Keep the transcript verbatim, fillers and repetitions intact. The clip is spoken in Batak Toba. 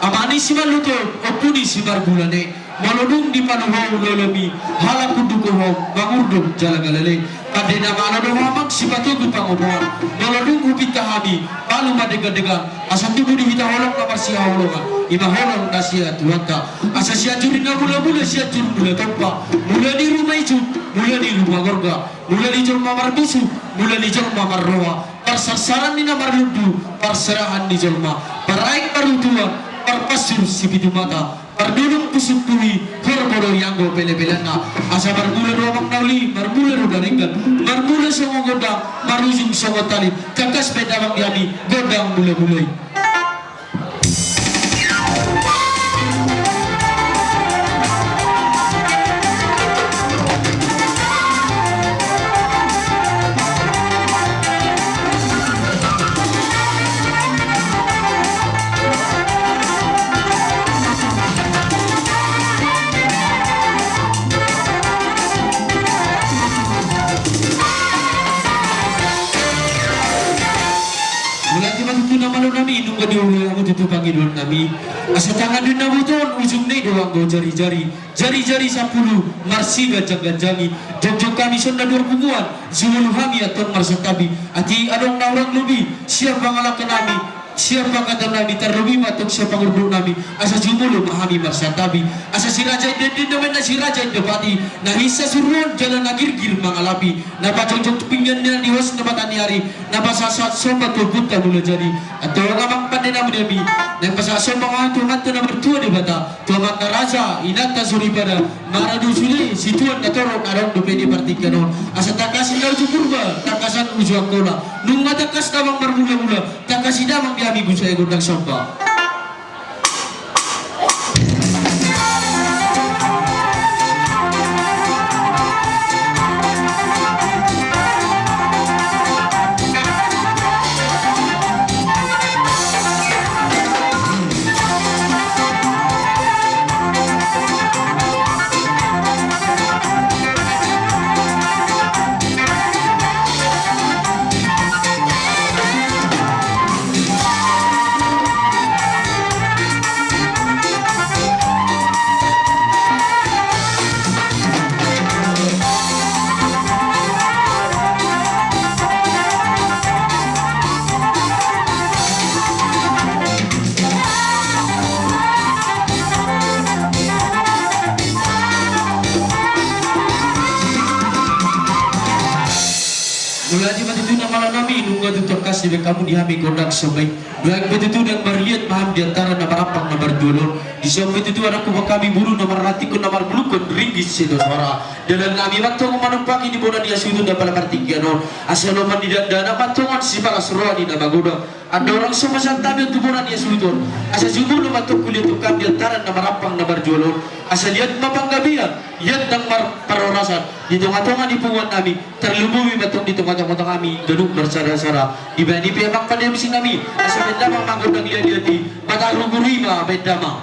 Ama ni si Malluto, ompu ni si Margulane, molo dung dipalu ho lolomi, halak unduk ho mangurdot jala galale. Pande na malo do ho amang sipatogu pangomoan, molo dung hupinta hami palu mandegandegan, asa tubu di hita holong na marsihaholongan, i ma holong na sian Tuhanta. Asa Sianjur i na mulamula, Sianjur mula tompa, mula ni ruma ijuk, mula ni ruma gorga, mula ni jolma marmusu, mula ni jolma marroha, parsarsaran ni na marlundu, parserahan ni jolma, paraek parutuan, parpansur sipitu mata, pardulung pusuk tuhi, horbo do i anggo pelepelenna. Asa marmula do amang na uli, marmula do na denggan, marmula songon gondang, marujung songon tali, tangkas baen damang di hami gondang mulamula i. Mauliate ma tutu na malo nami, nunga diurupi hamu tutu pangidoan nami. Asa tangan ni na botol, ujungna i do anggo jarijari. Jarijari sampulu marsiganjangganjangi. Jongjong hami songon na dua punguan, jumolo hami antong marsantabi. Atik adong na hurang lobi sian pangalaho nami, sian panghataion nami, tarlobi ma antong sian pangurdot nami, asa jumolo ma hami marsantabi. Asa si Raja Inda, Inda Inda, na si Raja Inda Pati, na hinsa suruon jala na girgir mangalapi, na pajongjong pinggan ni na di hos na mata ni ari, na pasahat somba tu Ompunta Mulajadi. Antong amang pande nami, na pasahat somba ma tu Amanta na martua Debata, tu amanta raja, inanta soripada, maradu sude, situan na torop na adong dope di partingkian on. Asa tangkasan uju Purba, tangkasan uju Angkola. Nunga tangkas damang marmulamula, tangkasi damang di hami, busa gondang somba. Mauliate ma tutu na malo nami, nunga tutu tangkas dibaen hamu di hami gondang somba i. Nuaeng pe tutu ndang marliat ma hami di antara na marampang na marjual on. Dison pe tutu adong hubaen hami boru na marrantingkon na marbulukkon ringgit sitio sora. Dalan nami ma antong manumpahi di bona ni hasuhuton na pala partingkian on. Asa lomo ni dakdanak ma antong on sipalas roha ni na magodang. Andorang so pasahat hami on tu bona ni hasuhuton, asa jumolo ma antong huliathon hami di antara na marampang na marjual on. Asa liat ma panggabean, liat ndang mar-, parhorasan di tongatonga ni punguan nami, tarlumobi ma antong di tongatonga hami ganup marsadasada. Dibaen i pe amang pande musik nami, asa baen damang ma gondang liatliat i, mata ruguri ma baen damang.